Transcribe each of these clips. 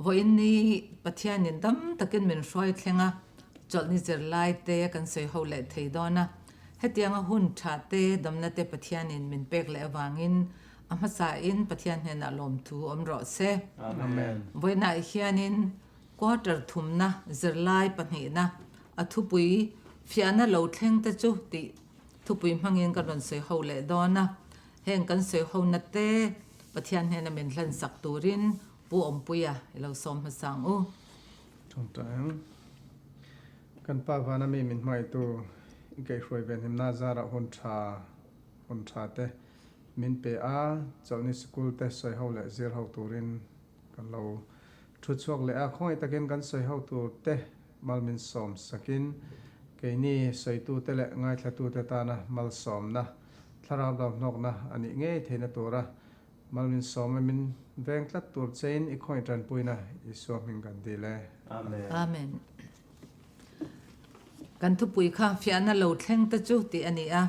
Vawiin ni Pathianin dam takin min hruai thleng a, chawlhni zirlai te kan sawi ho leh thei dawn a. Hetianga hun tha te, damna te Pathianin min pek leh avangin a hmasain Pathian hnenah lawmthu awm rawh se. Amen. Vawiinah hianin quarter thumna zirlai pahnihna a thupui fiahna lo thleng te chu tih thupui hmangin kan rawn sawi ho leh dawn a. Heng kan sawi hona te Pathian hnena min hlansak turin Pu Awmpuia i lo sawm hmasa ang u. Tawngtai ang. Kan Pa vana mi min hmaitu i kaihhruai ve hnemna zarah hun tha hun tha te min pe a, chawlhni sikul te sawi ho leh zir ho turin kan lo thu chhuak leh a, khawngaih takin kan sawi ho tur te mal min sawm sakin keini sawitu te leh ngaithlatu te tana malsawmna thlarau damhnawkna a nih ngei theihna tura Malminsawm e min veng tlat tur chein i khawih tanpuina Isua hming kan dil e. Amen. Amen. Kan thupui kha fiahna lo thleng te chu tih a ni a,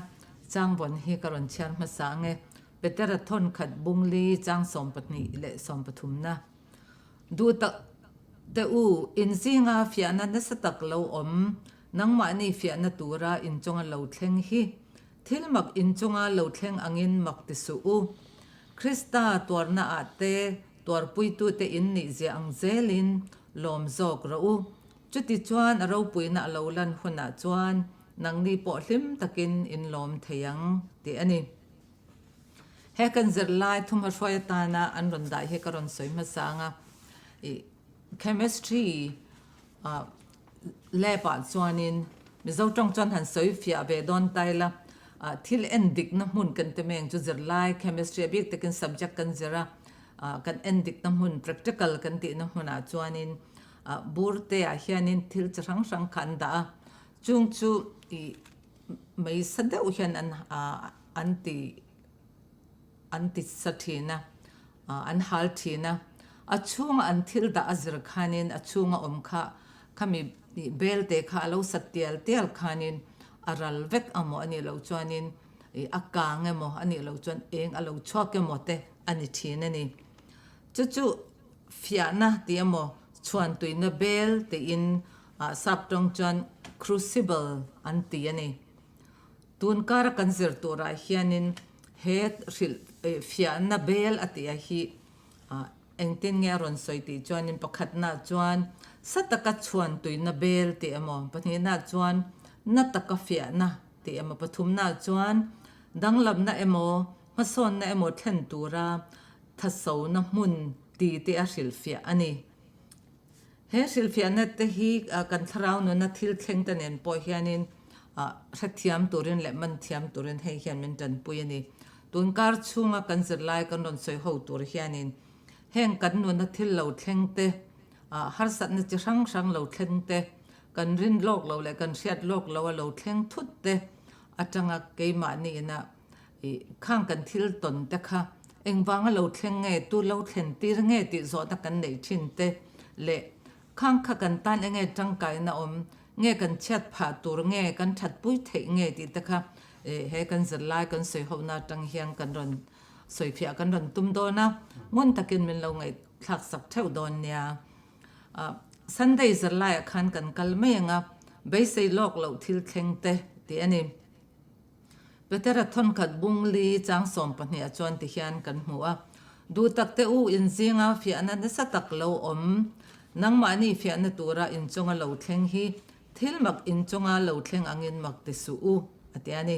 changvawn hi ka rawn chhiar hmasa ang e. Petera thawn khat bungli chang 12 leh 13 na. Duh tak te u, in zinga fiahna nasa tak lo awm, nangmahni fiahna tura inchunga lo thleng hi Thil mak inchunga lo thleng angin mak ti suh u. Krista tuarna ah te tuarpuitute in nih zia ang zelin lawm zawk rawh u. Chuti chuan a ropuina a lo lan hunah chuan nangni pawh hlim takin in lawm thei ang tih a ni. He kan zirlai thumhma hruai atana an rawn dah hi ka rawn sawi hmasa ang a. Ih chemistry ah Lab ah chuanin Mizo tawng chuan han sawi fiah ve dawn ta ila, thil en dikna hmun kan ti mai ang chu zirlai chemistry a bik takin subject kan zir a, kan en dikna hmun practical kan tihna hmunah chuanin bur te ah hianin thil chi hrang hrang kha an dah a, chung chu ih mai sa deuh hian an an ti an ti sa thin a, an hal thin a, a chhunga an thil dah a zir khanin a chhunga awm kha khami bel te kha a lo sat tial tial khanin a ral vek amaw a nih loh chuanin ih a kang emaw a nih loh chuan eng a lo chhuak emaw te a ni thin a ni. Chu chu fiahna tih emaw chhuantuina bel tiin sap tawng chuan crucible an ti a ni. Tun kara kan zir turah hianin he hrilh fiahna bel a tih a hi engtin nge a rawn sawi tih chuanin pakhatnaah chuan sa taka chhuan tuina bel tih emaw, pahnihnaah chuan na taka fiahna tih emaw, pathumnaah chuan danglamna emaw hmasawnna emaw thlen tura thasona hmun ti te a hrilhfiah a ni. He hrilhfiahna te hi kan thlarau nuna thil thleng te nen pawh hianin hrethiam turin leh man thiam turin hei hian min tanpui a ni. Tun kar chhunga kan zirlai kan rawn sawi ho tur hianin heng kan nuna thil lo thleng te, harsatna chi hrang hrang lo thleng te, kan rin lawk lo leh kan hriat lawk lo a lo thleng thut te atanga keimahni ina Ih, khang kan thil tawn te kha engvanga lo thleng nge, tu lo thlen tir nge tih zawhna kan neih thin te leh khang kha kan tan enge tangkaina awm nge kan chhiat phah tur nge kan thatpui theih nge tih te kha ih he kan zirlai kan sawi hona atang hian kan rawn sawifiah kan rawn tum dawn a, ngun takin min lo ngaihthlak sak theuh dawn nia. Ah, Sunday zirlaiah khan kan kal mai ang a, beisei lawk loh thil thleng te tih a ni. Petera thawnkhat bungli chang 12 ah chuan ti hian kan hmu a, Duh tak te u, in zinga fiahna nasa tak lo awm, nangmahni fiahna tura inchunga lo thleng hi thil mak inchunga lo thleng angin mak ti suh u, a ti a ni.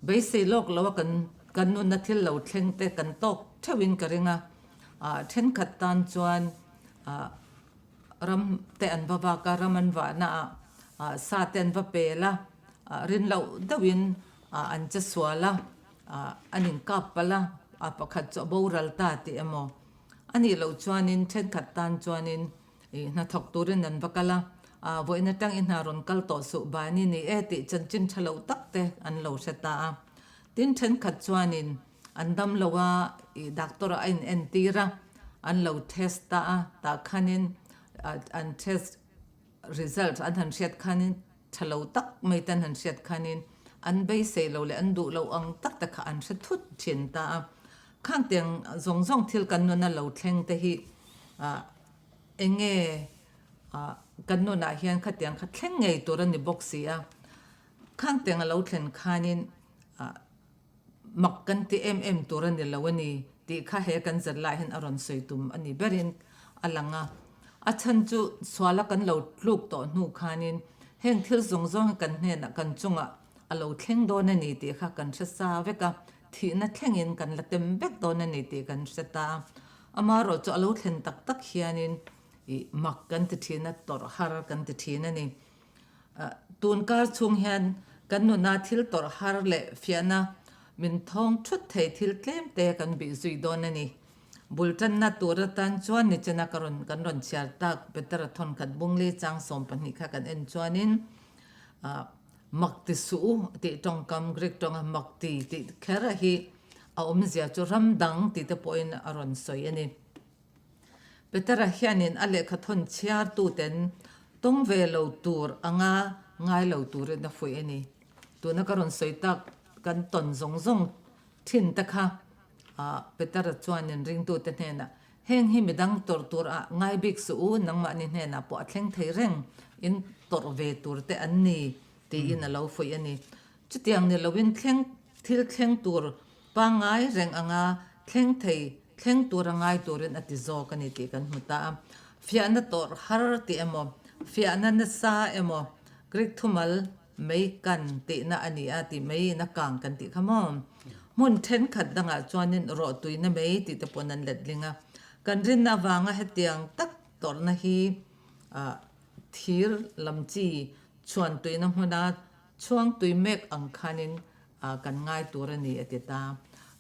Beisei lawk lo a kan kan nunna thil lo thleng te kan tawk theuhin ka ring a, thenkhat tan chuan ram te an va vak a, ram an vahna ah sa te an va pel a, Rin loh deuhin an che sual a, an inkap palh a, pakhat chu a boral ta tih emaw a nih loh chuanin thenkhat tan chuanin hnathawk turin an va kal a, vawiin atang i hna rawn kal tawh suh bani ni e tih chanchin tha lo tak te an lo hre ta a. Tin thenkhat chuanin an dam lo a, doctor ah a inentir a, an lo test ta a, tah khanin an test result an han hriat khanin tha lo tak mai te an han hriat khanin an beisei lo leh an duh loh ang tak te kha an hre thut thin ta a. Khang tiang zawng zawng thil kan nuna lo thleng te hi Eng nge kan nunah hian khatiang kha thleng ngei tur a ni bawk si a. Khangtiang a lo thlen khanin mak kan ti em em tur a ni lo a ni tih kha he kan zir lai hian a rawn sawi tum a ni berin a lang a. A chhan chu suala kan lo tluk tawh hnu khanin heng thil zawng zawng hi kan hnenah kan chungah a lo thleng dawn a ni tih kha kan hre sa vek a, thihna thlengin kan la tem vek dawn a ni tih kan hre ta a. Amaherawh chu a lo thlen tak tak hianin ih mak kan ti thin a, tawrh har kan ti thin a ni. Tun kar chhung hian kan nuna thil tawrh har leh fiahna min thawng thut thei thil tlem te kan bih zui dawn a ni. Bul tanna tur atan chuan nichina ka rawn kan rawn chhiar tak Petera thawnkhat bungli chang 12 kha kan en chuanin mak ti suh u tih tawngkam Greek tawnga mak ti tih kher a hi a awmzia chu ram dang tih te pawhin a rawn sawi a ni. Petera hianin a lehkha thawn chhiartuten tawng ve lo tur anga ngai lo turin a fuih a ni. Tuna ka rawn sawi tak kan tawn zawng zawng thin te kha Petera chuanin ringtute hnenah, Heng hi midang tawrh tur ah ngai bik suh u, nangmahni hnenah pawh a thleng thei reng, in tawrh ve tur te an ni, tiin a lo fuih a ni. Chutiang ni loin thleng thil thleng tur Pangngai reng anga thleng thei thleng tura ngai turin a ti zawk a ni tih kan hmu ta a. Fiahna tawrh har tih emaw, fiahna nasa emaw, Greek thumal mei kan tihna a ni a tih meiin a kang kan tih kha maw? Hmun thenkhat dangah chuanin rawhtuina mei tih te pawn an letling a. Kan rinna avanga hetiang tak tawrhna hi thir lam chi chhuan tuina hmuna chhuang tui mek ang khanin kan ngai tur a ni a ti ta.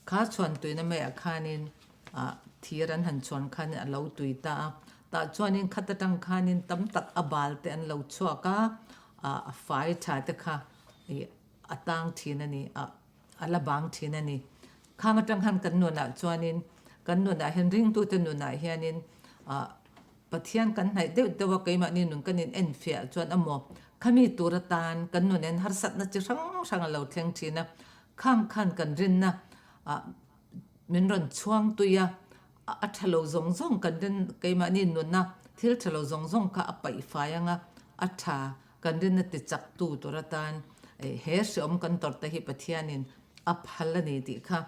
Kha chhuan tuina maiah khanin thir an han chhuan khanin a lo tui ta a, tah chuanin khat atang khanin tam tak a bal te an lo chhuak a, a fai tha te kha a tang thin a ni, a la bang thin a ni. Khang atang khan kan nunah chuanin kan nunah hian ringtute nunah hianin Pathian kan hnaih deuh deuh a, keimahni nun kan in enfiah chuan amaw khami tur atan kan nun en harsatna chi hrang hrang a lo thleng thin a, khang khan kan rinna ah min rawn chhuang tui a, a tha lo zawng zawng kan rin keimahni nuna thil tha lo zawng zawng kha a paih fai anga a tha kan rinna ti chak tu tur atan he hreawm kan tawrh te hi Pathianin a phal a ni tih kha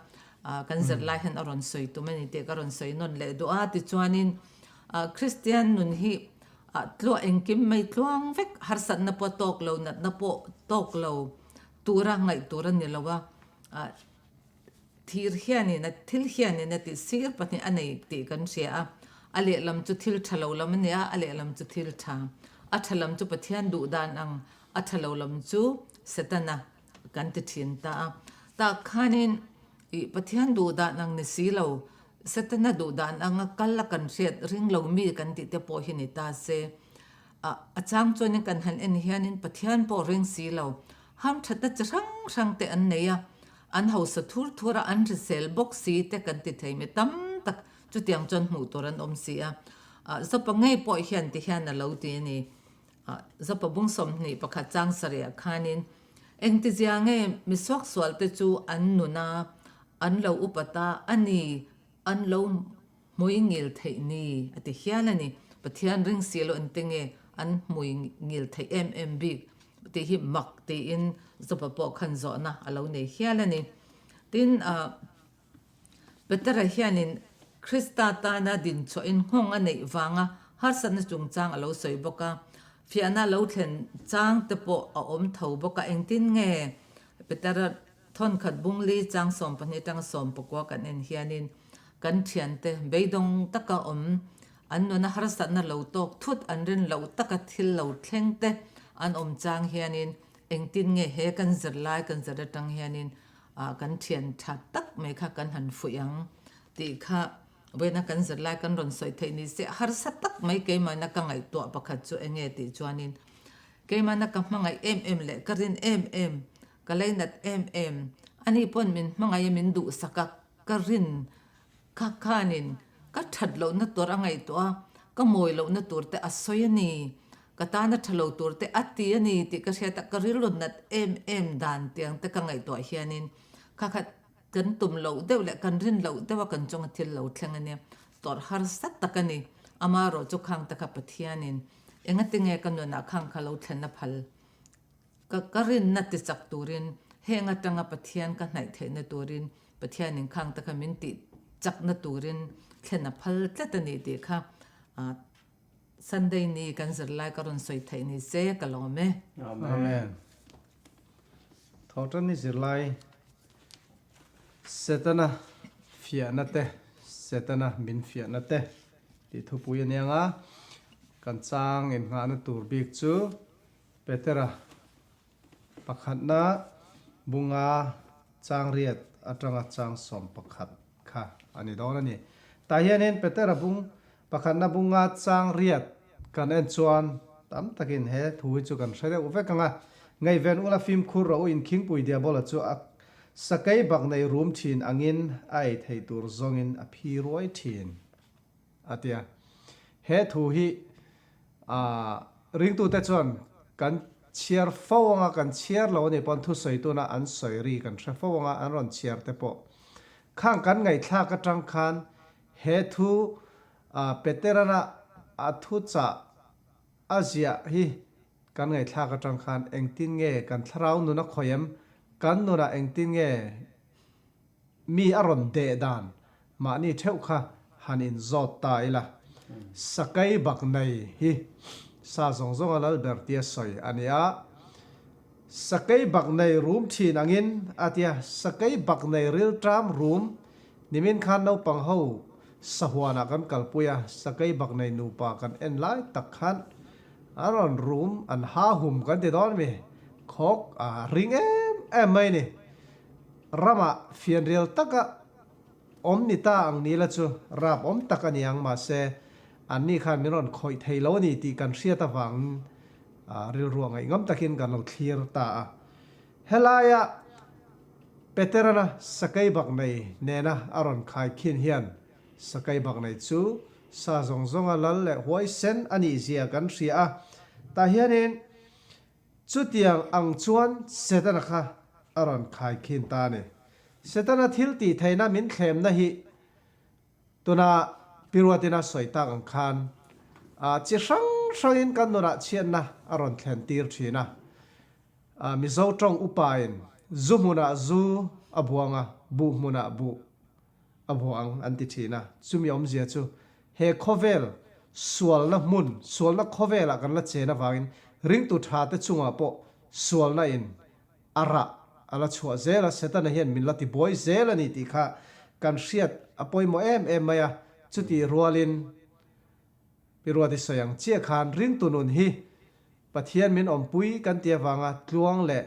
kan zirlai hian a rawn sawi tum a ni tih ka rawn sawi nawn leh duh a, tichuanin Kristian nun hi tluah engkim mai tluang vek harsatna pawh tawk lo natna pawh tawk lo tura ngaih tur a ni lo a, Thir hianin a thil hianin a tih sir pahnih a nei tih kan hria a, a lehlam chu thil tha lo lam a nia, a lehlam chu thil tha. A tha lam chu Pathian duh dan ang, a tha lo lam chu Setana kan ti thin ta a. Tah khanin ih Pathian duh dan ang ni si lo, Setana duh dan anga kal a kan hriat ring lo mi kan tih te pawh hi ni ta se. A chang chuanin kan han en hianin Pathian pawh ring si lo, hamthatna chi hrang hrang te an nei a, An hausa thur thur a, an hrisel bawk si te kan ti thei mi tam tak chutiang chuan hmuh tur an awm si a. Zapa ngei pawh hian ti hian a lo ti a ni. Zapa bung 21 chang sarih ah khanin engtizia nge mi suaksual te chu an nun a, an lo upat a, a ni an lo Hmui ngil theih ni a ti hial a ni. Pathian ring si lo ente nge an hmui ngil theih em em bik tih hi mak tiin Joba pawh khan zawhna a lo nei hial a ni. Tin, Petera hianin Krista tana dinchhuahin nghawng a neih vanga harsatna chungchang a lo sawi bawk a, fiahna lo thlen chang te pawh a awm tho bawk a. Engtin nge Petera Thawnkhat bungli chang 12 atanga 19 kan en hianin kan thiante beidawng taka awm, an nuna harsatna lo tawk thut an rin loh taka thil lo thleng te an awm chang hianin engtin nge he kan zirlai kan zir atang hianin kan thian tha tak mai kha kan han fuih ang tih kha vawiina kan zirlai kan rawn sawi theih ni se harsa tak mai keimahna ka ngaihtuah pakhat chu enge tih chuanin keimahna ka hmangaih em em leh ka rin em em Ka leinat em em, ani pawn min hmangaih a min duhsak a, ka rin kha khanin ka that lohna tur a ngaihtuah a, ka mawi lohna tur te a sawi a ni, ka tana tha lo tur te a ti a ni tih ka hriat a, ka rilru nat em em dan tiang te ka ngaihtuah hianin kha kha kan tum loh deuh leh kan rin loh deuh a kan chunga thil lo thleng a nia, tawrh harsa tak a ni. Amaherawh chu khang te kha Pathianin engatinge ka nunah khang kha lo thlen a phal? Ka ka rinna ti chak turin, heng atanga Pathian ka hnaih theihna turin Pathianin khang te kha min tih chakna turin thlen a phal tlat a ni tih kha Sunday ni kan zirlai ka rawn sawi theih ni se ka lawm e. Amen. Thawhtan ni zirlai Setana fiahna te, Setana min fiahna te tih thupui a nia nga, kan chang innghahna tur bik chu Petera pakhatna bunga chang riat atanga chang 11 kha a ni dawn a ni. Tah hianin Petera bung pakhatna bunga chang riat kan en chuan tam takin he thu hi chu kan hre deuh vek ang a, Ngaihven ula fimkhur rawh u inkhingpui diabola chu a sakei bak nei rum thin angin a ei thei tur zawngin a phi ruai thin. A ti a. He thu hi ringtute chuan kan chhiar fo anga kan chhiar lo a nih pawn thusawi tuna an sawi ri kan hre fo anga an rawn chhiar te pawh khang kan ngaihthlak atang khan he thu Peterana a thuchah a ziah hi kan ngaihthlak atang khan engtin nge kan thlarau nun a khawih em, kan nunah engtin nge Mi a rawn deh dan mahni theuh kha han inzawt ta ila, Sakei bak nei hi sa zawng zawnga lal ber tia sawi a ni a. Sakei bak nei rum thin angin a tia, Sakei bak nei rilṭam rum nimin khan naupang ho sahuanah kan kalpui a, Sakei bak nei nupa kan en lai tak khan an rawn rum an ha hum kan ti dawn mi khawk a ring em em mai ni. Ramah fianrial taka awm ni ta ang ni la chu rap awm tak a ni ang, mahse anni khan min rawn khawih thei lo a ni tih kan hriat avangin rilru a ngaihngam takin kan lo thlir ta a. Helaia Peterana sakei bak nei nena a rawn khai khin hian sakei bak nei chu sa zawng zawnga lal leh huaisen a nih zia kan hria a, tah hianin Chutiang ang chuan Setana kha a rawn khaikhin ta a ni. Setana thil tih theihna min thlemna hi tuna Piruatina sawi tak ang khan chi hrang hrangin kan nunah chhiatna a rawn thlen tir thin a. Mizo tawng upain zu hmunah zu a buang a, buh hmunah buh a buang an ti thin a. Chumi awmzia chu He khawvel sualna hmun, sualna khawvelah kan la chen avangin ringtu tha te chungah pawh sualna in a rah a la chhuah zel a, Setana hian min la ti buai zel a ni tih kha kan hriat a pawimawh em em mai a, chutih rualin Pi Ruati sawi ang chiah khan ringtu nun hi Pathian min awmpui kan ti avanga tluang leh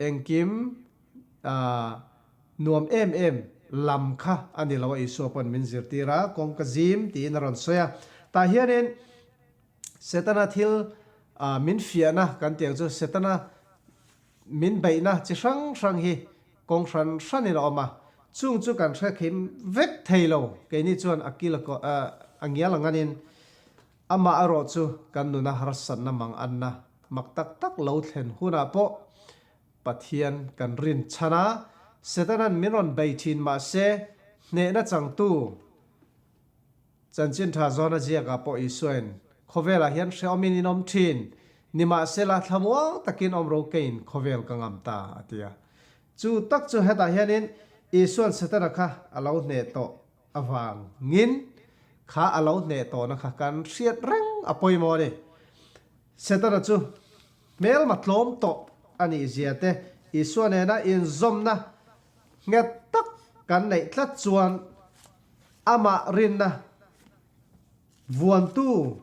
engkim Nuam em em lam kha a ni lo a, Isua pawn min zirtir a, kawngka zim tiin a rawn sawi a. Tah hianin Setana thil min fiahna kan tih ang chu Setana min beihna chi hrang hrang hi kawng hran hranin a awm a, chung chu kan hrekhim vek thei lo, keini chuan a kil a ngial ang anin amah erawh chu kan nuna harsatna mang anna mak tak tak lo thlen hunah pawh Pathian kan rin chhan a, Setana'n min rawn bei thin mah se, hnehna changtu Chanchin Tha Zawna ziakah pawh Isuain, Khawvelah hian hrehawmin in awm thin, nimahsela thlamuang takin awm ro keiin khawvel ka ngam ta, a ti a. Chu tak chu hetah hianin Isua'n Setana kha a lo hneh tawh avangin kha a lo hneh tawhna kha kan hriat reng a pawimawh a ni. Setana chu Hmelma tlawm tawh a nih zia te, Isua nena inzawmna nghet tak kan neih tlat chuan amah rinna vuantu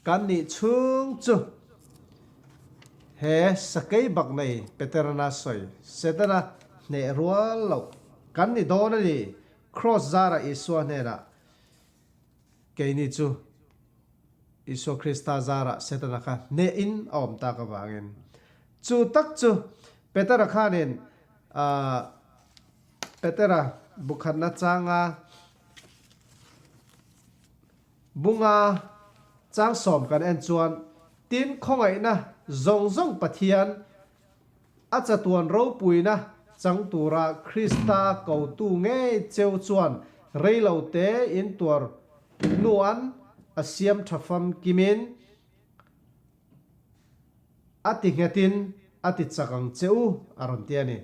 kan nih chhung chu he sakei bak nei Peterana sawi Setana hneh rual loh kan ni dawn a ni, Kraws zara Isua hnenah keini chu Isua Krista zarah Setana kha hnehin a awm tak avangin chu tak chu Petera khanin Petera bukhatna changa bunga chang sawm kan en chuan tin khawngaihna zawng zawng Pathian A chatuan ropuina chang tura Krista kotu ngei cheu chuan reilo te in tuar hnuan. a siam tha famkimin a ti nghetin a ti chak ang che u a rawn ti a ni.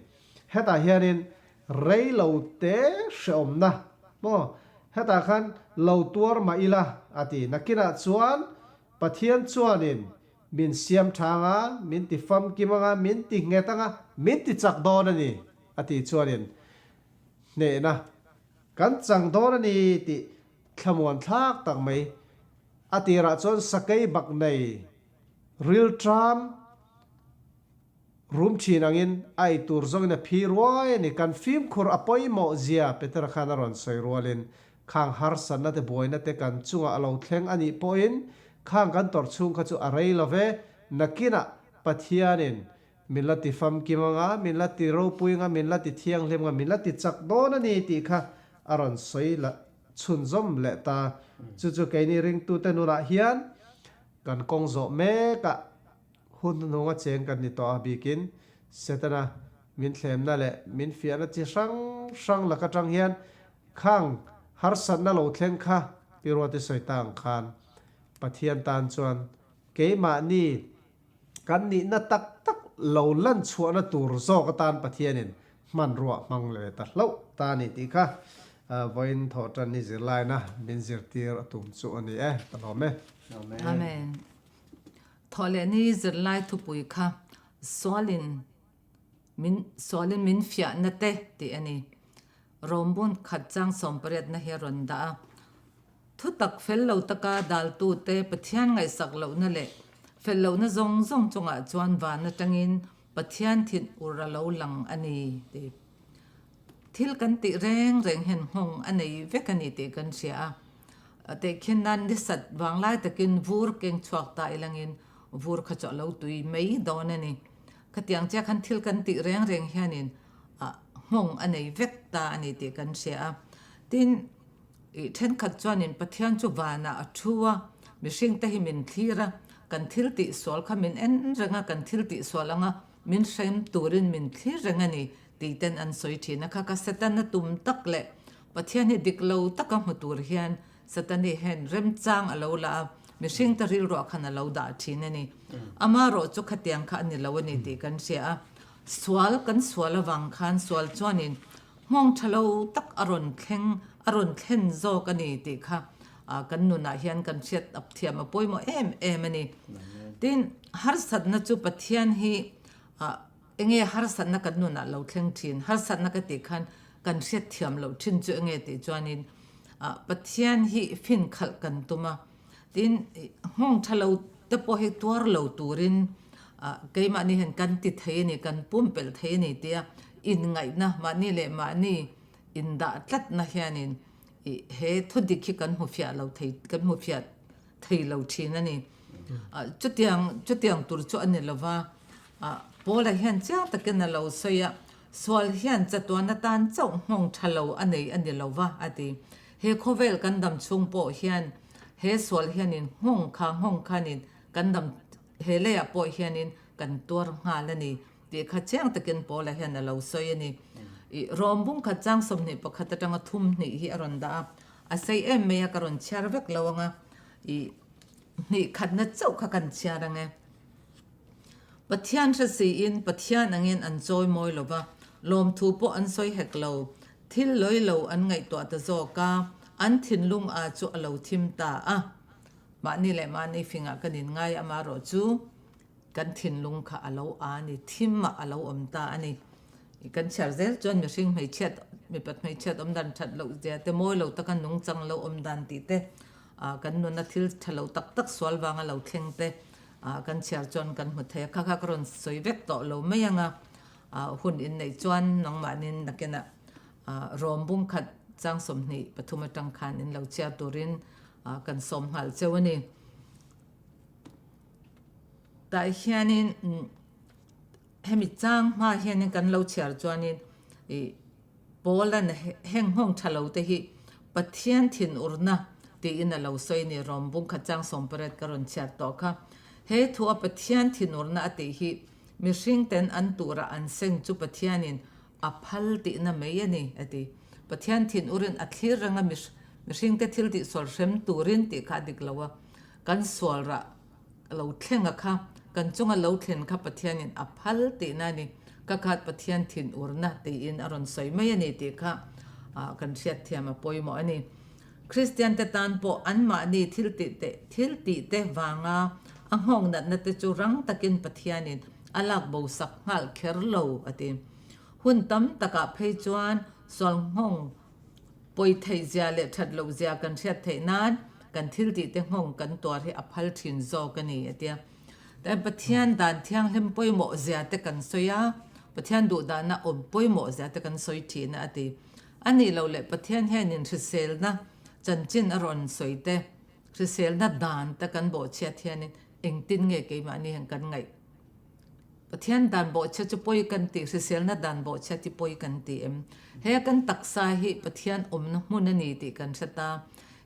Hetah hianin rei lo te hrehawmna maw hetah khan lo tuar mah ila a ti. Nakinah chuan Pathian chuanin min siam tha anga, min ti famkim anga, min ti nghet anga, min ti chak dawn a ni a tih chuanin hnehna kan chang dawn a ni tih thlamuan thlak tak mai. A tirah chuan sakei bak nei rilṭam rum ṭhin angin a ei tur zawngin a phi ruai a ni. Kan fimkhur a pawimawh zia Petera khan a rawn sawi rualin khang harsatna te buaina te kan chungah a lo thleng a nih pawhin khang kan tawrh chhung kha chu a rei lo ve. Nakinah Pathianin min la ti famkim anga, min la ti ropui anga, min la ti thianghlim anga, min la ti chak dawn a ni tih kha a rawn sawi la chhunzawm leh ta. Chu chu keini ringtute nunah hian kan kawng zawh mekah hun hnuhnunga cheng kan ni tawh a bikin Setana min thlemna leh min fiahna chi hrang hrang lak atang hian khang harsatna lo thleng kha Pi Ruati sawi ta ang khan Pathian tan chuan keimahni Kan nihna tak tak lo lan chhuahna tur zawk atan Pathianin hmanrua hmang leh ta hlauh ta a ni tih kha vawiin thawhtan ni zirlaina min zirtir a tum chu a ni e, ka lawm e. Amen. Thawhleh ni zirlai thupui kha sualin min sualin min fiahna te tih a ni. Rawmbun khat chang sawmpariatna hi a rawn dah a. Thutak fel lo taka daltute Pathian ngaihsak lohna leh fel lohna zawng zawng chungah chuan van atangin Pathian thin ur a lo lang a ni tih. Thil kan tih reng reng hian nghawng a nei vek a ni tih kan hria a. Tehkhin nan ni sat vanglai takin vur keng chhuak ta ilangin vur kha chu a lo tui mai dawn a ni. Khatiang chiah khan thil kan tih reng reng hianin nghawng a nei vek ta a ni tih kan hria a. Tin, Ih thenkhat chuanin Pathian chu vanah a thu a, mihringte hi min thlir a, kan thil tih sual kha min en reng a, kan thil tih sual anga min hrem turin min thlir reng a ni tih ten an sawi thin a. Kha kha Setana tum tak leh Pathian hi dik lo taka hmu tur hian Setani hian remchang a lo la a, mihringte rilruah khan a lo dah thin a ni. Amarawh chu khatiang kha a ni lo a ni tih kan hria a, sual kan sual avang khan sual chuanin Nghawng tha lo tak a rawn thleng, a rawn thlen zawk a ni tih kha kan nunah hian kan hriat ap thiam a pawimawh em em a ni. Tin, harsatna chu Pathian hi enge harsatna kan nunah lo thleng thin, harsatna ka tih khan kan hriat thiam loh thin chu enge tih chuanin Pathian hi fin khalh kan tum a, Tin, nghawng tha lo te pawh hi tuar lo turin keimahni hian kan ti thei a ni, kan pumpelh thei a ni tia inngaihna mahni leh mahni indah tlatna hianin he thu dik hi kan hmu fiah lo thei, kan hmu fiah thei lo thin a ni. Chutiang, chutiang tur chu a ni lo va, Paula hian chiang takin a lo sawi a, Sual hian chatuan atan chauh nghawng tha lo a nei a ni lo va, a ti. He khawvel kan dam chhung pawh hian he sual hianin nghawng kha nghawng khanin kan dam he leiah pawh hianin kan tuar nghal a ni tih kha chiang takin Paula hian a lo sawi a ni. I Rom bung khat chang 21 atanga thum hnih hi a rawn dah a, a sei em mai a ka rawn chhiar vek lo anga i hnih khatna chauh kha kan chhiar ang e. Pathian hre siin Pathian angin an chawi mawi lo va, lawmthu pawh an sawi hek lo. Thil lawi lo an ngaihtuah ta zawk a, an thinlung a chu a lo thim ta a. Mahni leh mahni fingah kan inngai amarawh chu kan thinlung kha a lo a ni, thim ah a lo awm ta a ni. Kan chhiar zel chuan mihring hmeichhiat, mipat hmeichhiat awm dan that loh zia te, mawi lo taka nungchang lo awm dan tih te, kan nuna thil tha lo tak tak sual vanga lo thleng te kan chhiar chuan kan hmu thei a. Kha kha ka rawn sawi vek tawh lo mai ang a. Hun inneih chuan nangmahnin nakinah Rom bung khat chang 23 atang khan in lo chhiar turin kan sawm nghal cheu a ni. Tah hianin hemi chang hma hianin kan lo chhiar chuanin ih Paula'n heng nghawng tha lo te hi Pathian thinurna tiin a lo sawi a ni. Rom bung khat chang 18 ka rawn chhiar tawh kha. He thua Pathian thinurna a tih hi Mihring ten an turah an seng chu Pathianin a phal tihna mai a ni, a ti. Pathian thin urin a thlir reng a, Mihringte thil tihsual hrem turin tih kha a dik lo a, kan sual rah lo thlenga kha kan chunga lo thlen kha Pathianin a phal tihna a ni. Ka khat Pathian thinurna tiin a rawn sawi mai a ni tih kha kan hriatthiam a pawimawh a ni. Kristiante tan pawh anmahni thil tih thil tihte vanga a nghawng natna te chu rang takin Pathianin a lak bo sak nghal kher lo a ti. Hun tam takah phei chuan sual nghawng pawi theih zia leh that loh zia kan hriat theih nan kan thil tihte nghawng kan tuar hi a phal thin zawk a ni a tia. Tain Pathian dan thianghlim pawimawh zia te kan sawi a, Pathian duhdahna awm pawimawh zia te kan sawi thin a a ti. A nih loh leh Pathian hianin hriselna chanchin a rawn sawi te, hriselna dan te kan bawhchhiat hianin engtin nge keimahni hian kan ngaih? Pathian dan bawhchhia chu pawi kan ti, hriselna dan bawhchhia ti pawi kan ti em? He kan taksa hi Pathian awmna hmun a ni tih kan hre ta.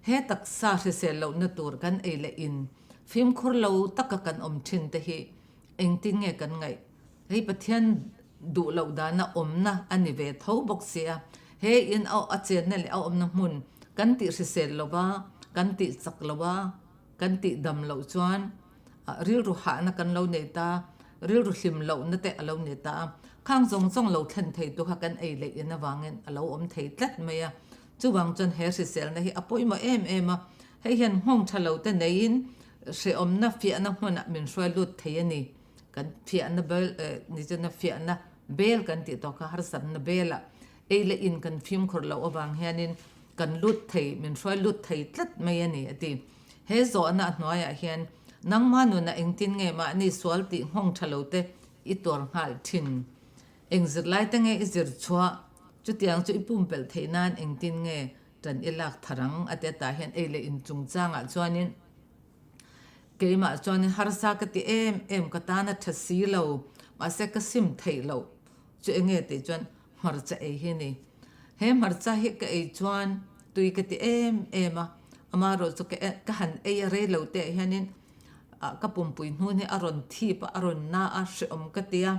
He taksa hrisel lohna tur kan ei leh in fimkhur lo taka kan awm thin te hi engtin nge kan ngaih? Hei Pathian duh loh dana awmna a ni ve tho bawk sia. He in a a chenna leh a awmna hmun kan tih hrisel lo va, kan tih chak lo va, kan tih dam loh chuan rilru hahna kan lo nei ta, rilru hlim lohna te a lo nei ta a. Khang zawng zawng lo thlen thei tu kha kan ei leh in avangin a lo awm thei tlat mai a. Chuvang chuan he hriselna hi a pawimawh em em a. Hei hian nghawng tha lo te neiin hrehawmna fiahna hmunah min hruai lut thei a ni. Kan fiahna bel eh ni chuan fiahna bel kan tih tawh kha harsatna belah ei leh in kan fimkhur loh avang hianin kan lut thei min hruai lut thei tlat mai a ni a ti. He zawhna a hnuaiah hian nangma nunah engtin nge mahni sual tih nghawng tha lo te i tuar nghal thin? Eng zirlai te nge i zir chhuah? Chutiang chu i pumpelh theih nan engtin nge tan i lak thar ang? A ti a tah hian ei leh in chungchangah chuanin Keimah chuan harsa ka ti em em, ka tan a tha si lo, mahse ka sim theih loh chu enge tih chuan hmarcha ei hi a ni. He hmarcha hi ka ei chuan tui ka ti em em a, amaherawh chu ka ka han ei a rei lo te ah hianin ah ka pumpui hnun hi a rawn thip a, a rawn na a, hrehawm ka ti a,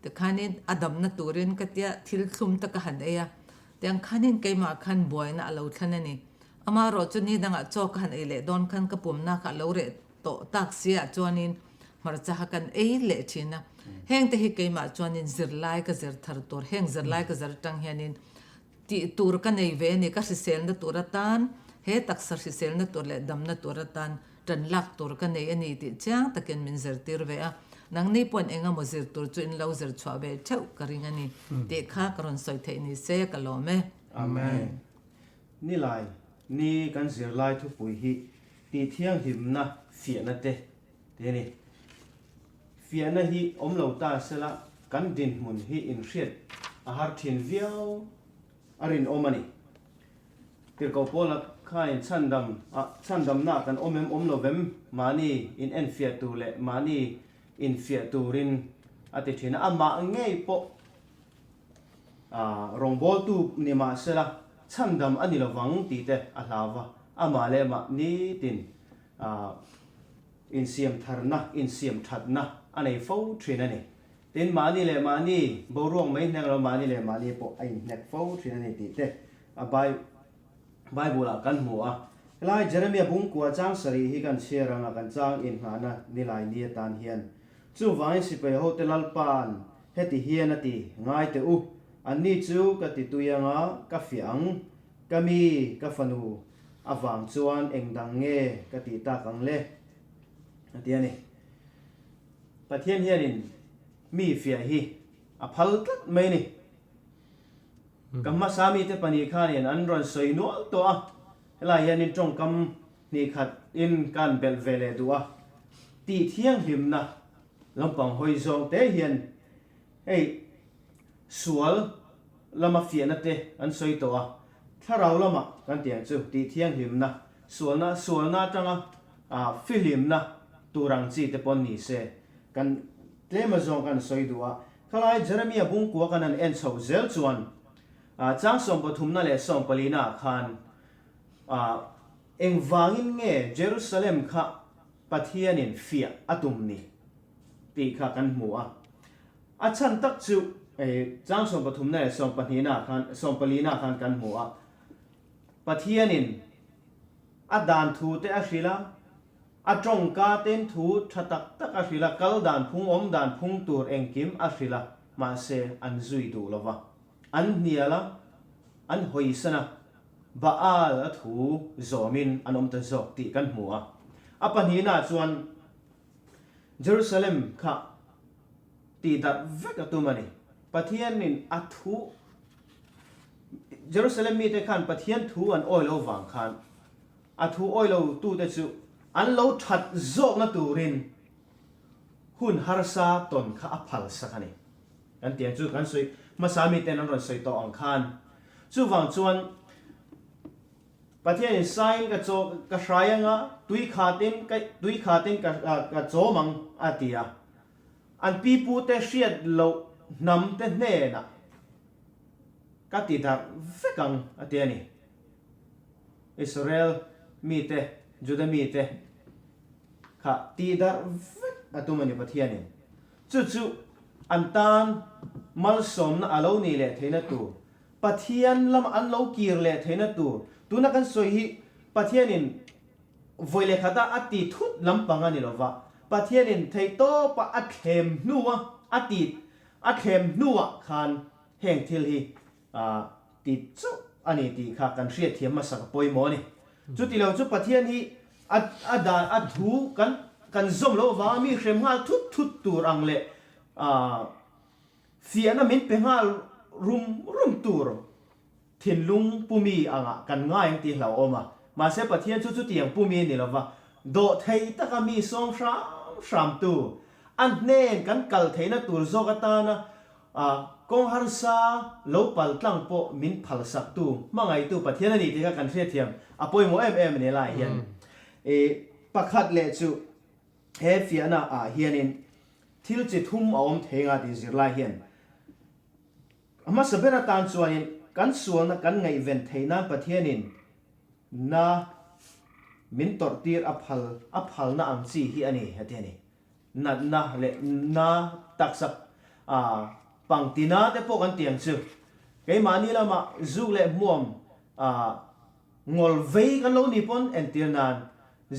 tikhanin a damna turin ka tia thil thlum te ka han ei a, tiang khanin keimah khan buaina a lo thlen a ni. Amaherawh chu ni dangah chaw ka han ei leh dawn khan ka pumna kha a lo reh tawh tak si ah chuanin hmarcha kha kan ei leh thin a. Heng te hi keimah chuanin zirlai ka zir thar tur, heng zirlai ka zir atang hianin tih tur ka nei ve a ni, ka hriselna tur atan, he taksa hriselna tur leh damna tur atan tan lak tur ka nei a ni tih chiang takin min zirtir ve a. Nangni pawhin eng emaw zir tur chu in lo zir chhuah ve theuh ka ring a ni tih kha ka rawn sawi theih ni se ka lawm e. Amen. Nilai, Ni kan zirlai thupui hi tih thianghlimna fiahna te ti a ni. Fiahna hi awm lo ta sela kan dinhmun hi inhriat a har thin viau a rinawm a ni. Tirhkoh Paula khain chhandam ah chhandamna kan awm em awm lo vem mahni in enfiah tur leh mahni infiah turin a ti thin a, amah ngei pawh Rawngbawltu ni mah sela chhandam a ni lovang tih te a hlau va, amah leh mah nitin insiam tharna, insiam thatna a nei fo thin a ni. Tin, mahni leh mahni boruak mai hnek lo, mahni leh mahni pawh a inhnek fo thin a ni tih te a Bible ah kan hmu a. Helai Jeremia bungkua chang sarih hi kan chhiar anga kan chang inngahna nilai ni atan hian Chuvangin sipai hote Lalpa'n heti hian a ti, Ngai teh u, anni chu ka ti tui anga ka fiah ang, ka mi, ka fanu avang chuan eng dang nge ka tih tak ang le? a ti a ni. Pathian hianin mi fiah hi a phal tlat mai a ni. Ka hmasa mite pahnih khanin an rawn sawi nual tawh a, helai hianin tawngkam Hnih khat in kan belh ve leh duh a, tih thianghlimna lampang hawi zawng te hian hei sual lama fiahna te an sawi tawh a, thlarau lama kan tih ang chu tih thianghlimna, sualna sualna atanga fihlimna tur ang chi te pawn ni se kan tlem azawng kan sawi duh a, khalai Jeremia bungkua kan han en chhoh zel chuan chang sawmpathumna leh sawmpalina ah khan A, engvangin nge Jerusalem kha Pathianin fiah a tum ni? tih kha kan hmu a. A chhan tak chu chang sawmpathumna leh sawmpahnihna khan, sawmpalina khan kan hmu a. Pathianin A dan thu te a hrilh a, a tawngka ten thu tha tak tak a hrilh a, kal dan phung, awm dan phung tur engkim a hrilh a, mahse an zui duh lo va. An hnial a, an hawisan a, Baal a thu zawmin an awm ta zawk tih kan hmu a. A pahnihnaah chuan Jerusalem kha tih darh vek a tum a ni. Pathianin a thu Jerusalem mite khan Pathian thu an awi lo vang khan a thu awi lo tute chu an lo that zawkna turin hun harsa tawn kha a phal sak a ni. Kan tiang chu kan sawi hmasa miten an rawn sawi tawh ang khan. Chuvang chuan Pathianin sain ka chaw ka hrai anga tui khatin ka tui khatin ka ka chawm ang a ti a. An pipute hriat loh hnamte hnenah ka ti darh vek ang a ti a ni. Israel mite, Juda mite kha ti darh vek a tum a ni Pathianin. Chu chu an tan malsawmna a lo nih leh theihna tur, Pathian lama an lo kir leh theihna tur, tuna kan sawi hi Pathianin vawi leh khata a ti thut lampang a ni lo va, Pathianin theihtawpa a thlem hnua a ti a thlem hnuah khan heng thil hi ti chauh a ni tih kha kan hriatthiam hmasak a pawimawh a ni. Chuti lo chu Pathian hi a a dan a thu kan kan zawm loh avanga mi hrem nghal thut thut tur ang leh fiahna min pe nghal rum rum tur Thinlung pumi angah kan ngai ang tih hlauhawm a, mahse Pathian chu chutiang pumi a ni lova, dawhthei taka mi sawm hram hramtu, a hnen kan kal theihna tur zawk atana kawng harsa lo pal tlang pawh min phalsaktu, hmangaihtu Pathian a ni tih kha kan hriatthiam a pawimawh em em a ni lai hian. I pakhat leh chu he fiahna ah hianin thil chi thum a awm thei nga tih zirlai hian A hmasa ber atan chuanin kan sualna kan ngaihven theih nan Pathianin na min tawrhtir a phal a phalna ang chi hi a ni a ti a ni. Natna leh na taksa a pangtina te pawh kan ti ang chu. Keimahni lamah zuk leh hmuam a ngawl vei kan lo ni pawn entir nan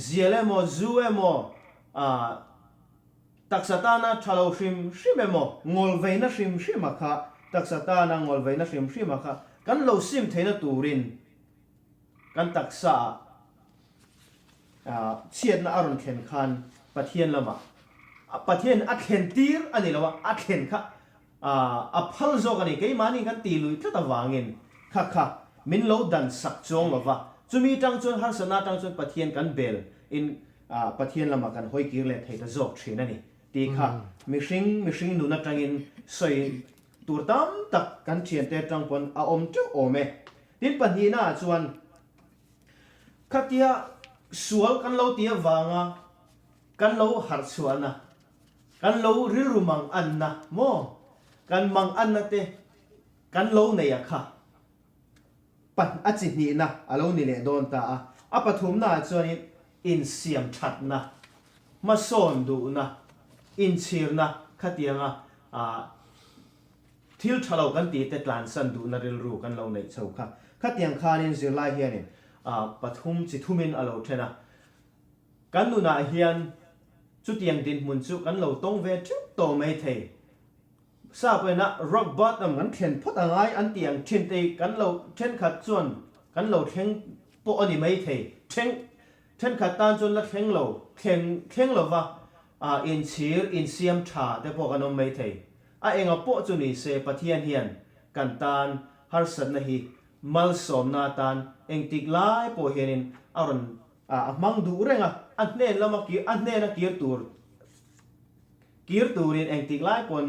zial emaw zu emaw a Taksa tana tha lo hrim hrim emaw, ngawlveina hrim hrima kha, taksa tana ngawlveina hrim hrima kha kan lo sim theihna turin kan taksaah chhiatna a rawn thlen khan Pathian lamah Pathian a thlen tir a ni lo a, a thlen kha A phal zawk a ni, keimahni kan ti lui tlat avangin kha kha min lo dan sak chuang lo va, chumi tang chuan harsatna atang chuan Pathian kan bel in Pathian lamah kan hawi kir leh thei ta zawk thin a ni tih kha mihring mihring nun atangin sawi tur tam tak kan thiante atang pawn a awm teuh awm e. Tin pahnihna ah chuan khatia sual kan lo ti avanga kan lo harh chhuahna Kan lo rilru mang anna maw? Kan mang anna te kan lo nei a kha. Pa a chi hnihna a lo ni leh dawn ta a. A pathumna ah chuanin insiam thatna, hmasawn duhna, inchhirna khatianga thil tha lo kan tih te tlansan duhna rilru kan lo neih chho kha. Khatiang khanin zirlai hianin pathum chi thumin a lo then a. Kan nunah hian chutiang dinhmun chu kan lo tawng ve teuh tawh mai thei. Sa pawhin a rock bottom kan thlen phawt a ngai an tih ang thin te kan lo thenkhat chuan kan lo thleng pawh a ni mai thei. Thleng thenkhat tan chuan la thleng lo thleng thleng lova inchhir insiam tha te pawh kan awm mai thei. A enga pawh chu ni se Pathian hian kan tan harsatna hi malsawmna atan engtik lai pawh hianin a rawn A hmang duh reng a, a hnen lama kir, a hnena kir tur, kir turin engtik lai pawn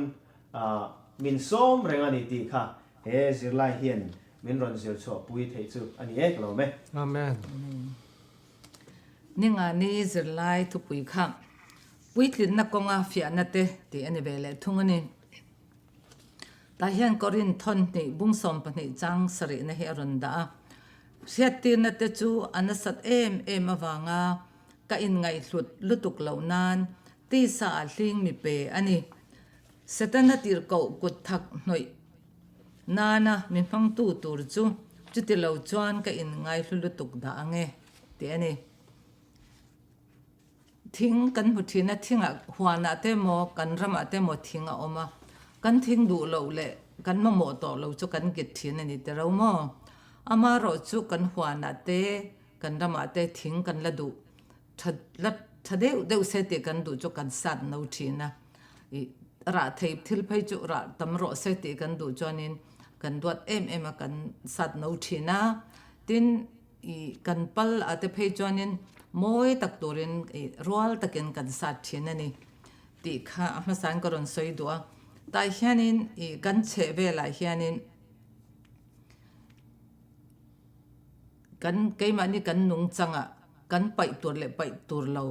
min sawm reng a ni tih kha he zirlai hian min rawn zir chhuah pui theih chu a ni e ka lawm e. Amen. Ningani zirlai thupui kha puitlinna kawnga fiahna te tih a ni ve leh thung a ni. Tah hian Korinth thawn hnih bung 12 chang sarihna hi a rawn dah a. Hriattirna te chu a nasat em em avanga ka inngaihhlut lutuk loh nan tisa ah hling mi pe a ni. Setana tirhkoh kut thak hnawih nana mi hmangtu tur chu chuti lo chuan ka inngaihlu lutuk dah ang e. tih a ni. Thing kan hmu thin a, thingah huanah te emaw kan ramah te emaw thing a awm a, kan thing duh loh leh kan mamawh tawh lo chu kan kit thin a ni ti ro maw? Amaherawh chu kan huanah te kan ramah te thing kan la duh tha la tha deuh deuh se tih kan duh chu kan sat no thin a, ih rah thei thil phei chu rah tam rawh se tih kan duh chuanin kan duat em em a kan sat no thin a, tin Ih kan pal a te phei chuanin mawi tak turin ih rual takin kan sat thin a ni tih kha a hmasain ka rawn sawi duh a. Tah hianin ih kan chheh velah hianin kan keimahni kan nungchangah kan paih tur leh paih tur lo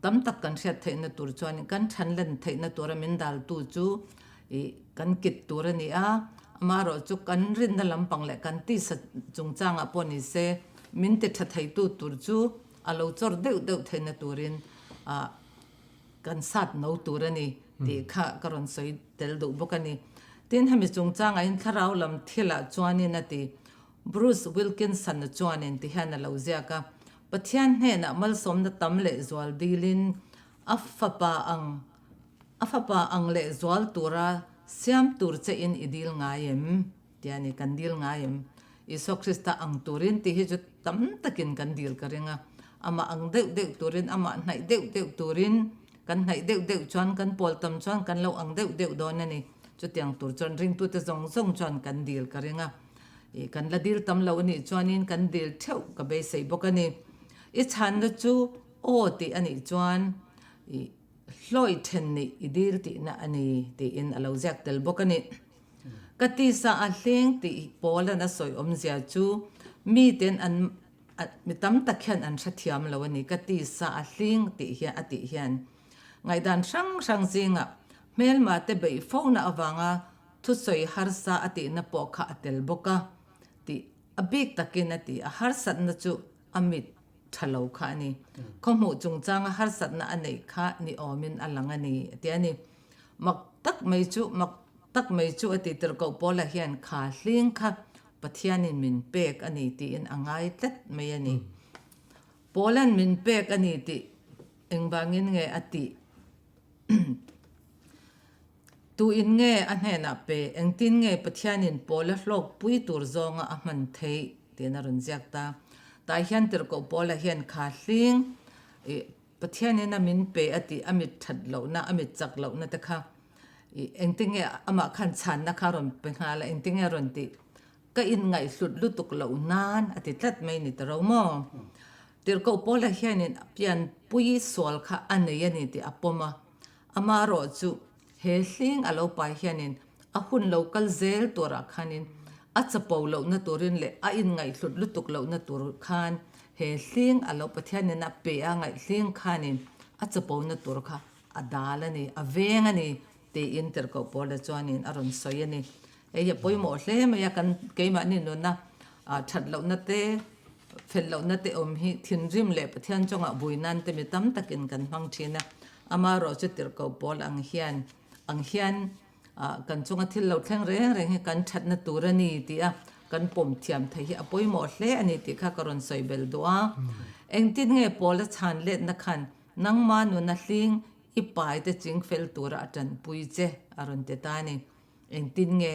tam tak kan hriat theihna tur chuanin kan thanlen theihna tura min daltu chu ih kan kit tur a ni a, amaherawh chu kan rinna lampang leh kan tisa chungchangah pawh ni se min ti tha theitu tur chu a lo chawr deuh deuh theihna turin ah kan sat no tur a ni tih kha ka rawn sawi tel duh bawk a ni. Tin, hemi chungchangah hian thlarau lam thilah chuanin a ti. Bruce Wilkinson-a chuanin ti hian a lo ziak a, Pathian hnenah malsawmna tam leh zual dilin a fapa ang A fapa ang leh zual tura siam tur che in i dil ngai em? Tia ni, kan dil ngai em? Isua Krista ang turin tih hi chu tam takin kan dil ka ring a. Amah ang deuh deuh turin, amah hnaih deuh deuh turin, kan hnaih deuh deuh chuan, kan pawl tam chuan kan lo ang deuh deuh dawn a ni. Chutiang tur chuan ringtute zawng zawng chuan kan dil ka ring a. Ih, kan la dil tam lo a nih chuanin kan dil theuh ka beisei bawk a ni. I chhanna chu aw tih a nih chuan ih, Hlawi then nih i dil tihna a ni tiin a lo ziak tel bawk a ni. Ka tisa a hleng tih Paula'n a sawi awmzia chu miten an mi tam tak hian an hrethiam lo a ni. Ka tisa a hling tih hian a tih hian ngaihdan hrang hrang zingah hmelma te beih fona avanga thusawi harsa a tihna pawh kha a tel bawk a tih a bik takin a ti. A harsatna chu a mit tha lo kha a ni. Khawhmuh chungchanga harsatna a neih kha ni awmin a lang a ni, a ti a ni. Mak tak mai chu, mak tak mai chu a ti tirhkoh Paula hian kha hling kha Pathianin min pek a ni tiin a ngai tlat mai a ni. Paula'n min pek a ni tih engvangin nge a tih? Tu in nge a hnenah pe? Engtin nge Pathianin Paula hlawkpui tur zawnga a hman theih? tiin a rawn ziak ta. Tah hian tirhkoh Paula hian kha hling ih Pathianin a min pe a tih a mit that lohna, a mit chak lohna te kha ih engtin nge amah khan chhanna kha a rawn pe nghal a, engtin nge a rawn tih? Ka inngaihhlut lutuk loh nan a ti tlat mai ni ta ro maw? Tirhkoh Paula hianin a pianpui sual kha a nei a ni tih a pawm a, Amaherawh chu he hling a lo pai hianin a hun lo kal zel turah khanin a chapo lohna turin leh a inngaihhlut lutuk lohna tur khan he hling a lo Pathianin a pe a ngaihhling khanin a chapona tur kha a dal a ni, a veng a ni tiin Tirhkoh Paula chuanin a rawn sawi a ni. Hei hi a pawimawh hle mai a, kan keimahni nuna that lohna te, fel lohna te awm hi thinrim leh Pathian chungah vui nan te mi tam takin kan hmang thin a. Amaherawh chu tirhkoh pawl ang hian ang hian kan chunga thil lo thleng reng reng hi kan thatna tur a ni tih a kan pawm thiam theih hi a pawimawh hle a ni tih kha ka rawn sawi bel duh a. Engtin nge Paula chhan letna khan nangma nuna hling i pai te ching fel tura a tanpui che a rawn ti ta a ni. Engtin nge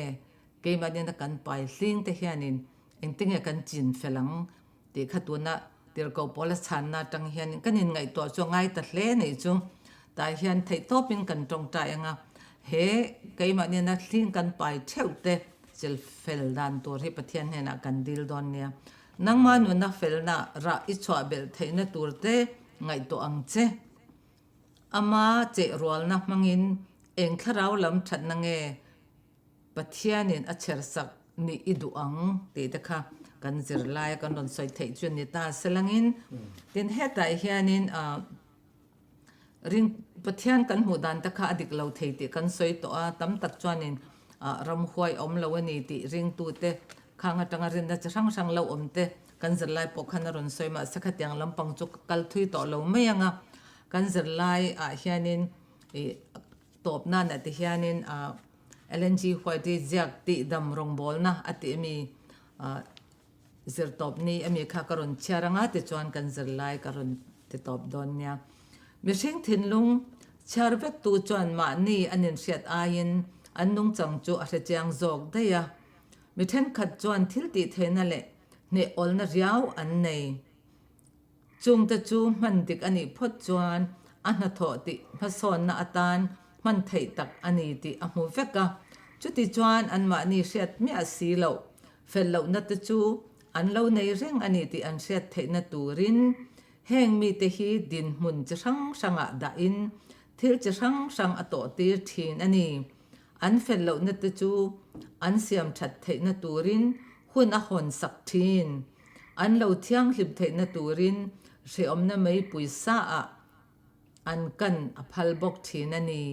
keimahniana kan pai hling te hianin engtin nge kan chin fel ang tih kha tuna tirhkoh pawl a chhanna atang hianin kan inngaihtuah chu a ngai ta hle anih chu. Tah hian theihtawpin kan tawngtai ang a, he keimahniana hling kan pai theuh te chil fel dan tur hi Pathian hnenah kan dil dawn nia. Nangma nuna felna rah i chhuah belh theihna tur te ngaihtuah ang che. Ama chehrualna hmangin eng thlarau lam thatna nge Pathianin a chhersak nih i duh ang tih te kha kan zirlai a kan rawn sawi theih chu ni ta selangin tin hetah hianin ring Pathian kan hmuh dan te kha a dik lo thei tih kan sawi tawh a, tam tak chuanin ramhuai a awm lo a ni tih ringtute khang atanga rinna chi hrang hrang lo awm te kan zirlai pawh khan a rawn sawi mahse khatiang lampang chu ka kal thui tawh lo mai ang a, kan zirlai ah hianin ih Tawp nana ti hianin Ellen G. White-i ziak tihdam rawngbawlna a tih ami? Zirtawp ni ami kha ka rawn chhiar anga tichuan kan zirlai ka rawn ti tawp dawn nia. Mihring thinlung chhiar vek tu chuan mahni an inhriat aiin an nungchang chu a hrechiang zawk daih a. Mi thenkhat chuan thil tih theihna leh hneh awlna riau an nei. Chungte chu hman dik a nih phawt chuan a hnathawh tih hmasawnna atan hman theih tak a ni tih a hmu vek a. Chuti chuan anmahni hriat miah si loh fel lohna te chu an lo nei reng a ni tih an hriat theihna turin heng mite hi dinhmun chi hrang hrangah dahin thil chi hrang hrang a tawhtir thin a ni. An fel lohna te chu an siam that theihna turin hun a hawn sak thin. An lo thianghlim theihna turin hrehawmna meipui saah an kan a phal bawk thin a ni.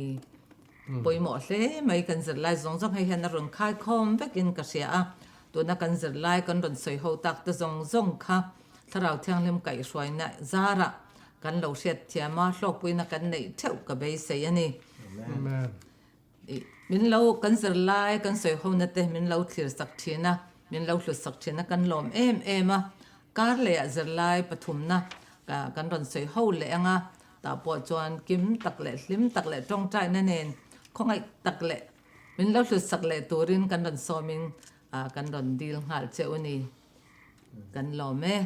Pawimawh hle mai kan zirlai zawng zawng hei hian a rawn khaikhawm vekin ka hria a, tuna kan zirlai kan rawn sawi ho tak te zawng zawng kha Thlarau Thianghlim kaihhruaina zarah kan lo hriat thiam a, hlawkpuina kan neih theuh ka beisei a ni. Amen. Min lo kan zirlai kan sawi hona te min lo thlir sak thin a, min lo hlut sak thin a, kan lawm em em a. Kar lehah zirlai pathumna kan rawn sawi ho leh ang a, tah pawh chuan kim tak leh hlim tak leh tawngtaina nen khawngaih tak leh min lo hlut sak leh turin kan rawn sawmin kan rawn dil nghal che u ni. Kan lawm e.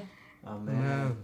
Amen.